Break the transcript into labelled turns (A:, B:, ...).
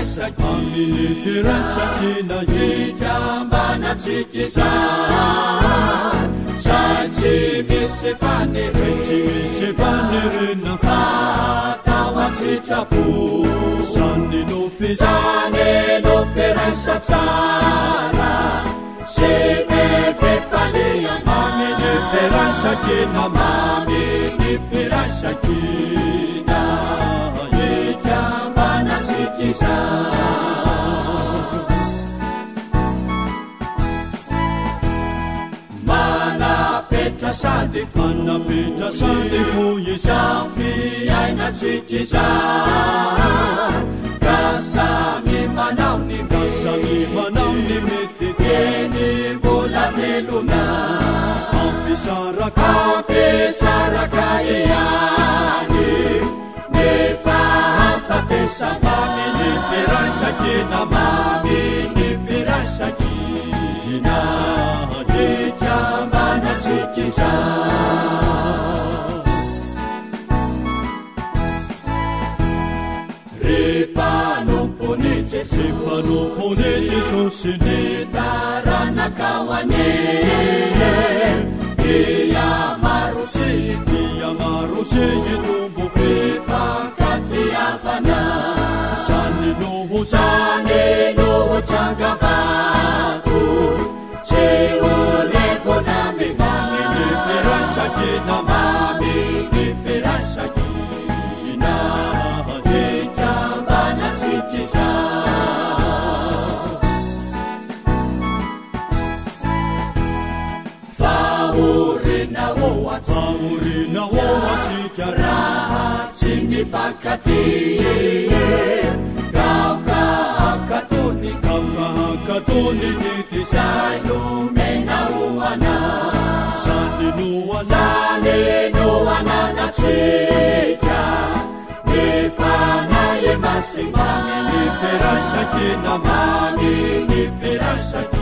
A: firaisankina, amin'ny firaisankina ikambanantsika izany, izay tsy misy fanerena, tsy misy fanerena fa atao an-tsitrapo. Izany no izany no firaisan-tsara sy ny fifaliana, amin'ny firaisankina, amin'ny firaisankina ikambanantsika izany. Manapetra sady fanapetra sady hoy izao fiainantsika izany, ka samy manao ny ka samy manao ny mety teny mbola velona, ampisaraka ampisaraka ihany ny fahafatesana, ny firaisankina, mamy ny firaisankina ikambanantsika izany. Ry mpanompon'i Jesosy, ry mpanompon'i Jesosy, ny taranaka ho anie dia maro sy dia maro sy hitombo fifankatiavana. Zany no ho zany no ho tsangambato tsy ho levona mimamy ny firaisankina, mamy ny firaisankina ikambanantsika izany. Fahoriana ho antsika, fahoriana ho antsika raha tsy mifankatia. Gaoka ankatony, gaoka ankatony didy izay nomena ho anay. Zany no zany no ananantsika ny Fanahy Masina, ny firaisankina, mamy ny firaisankina.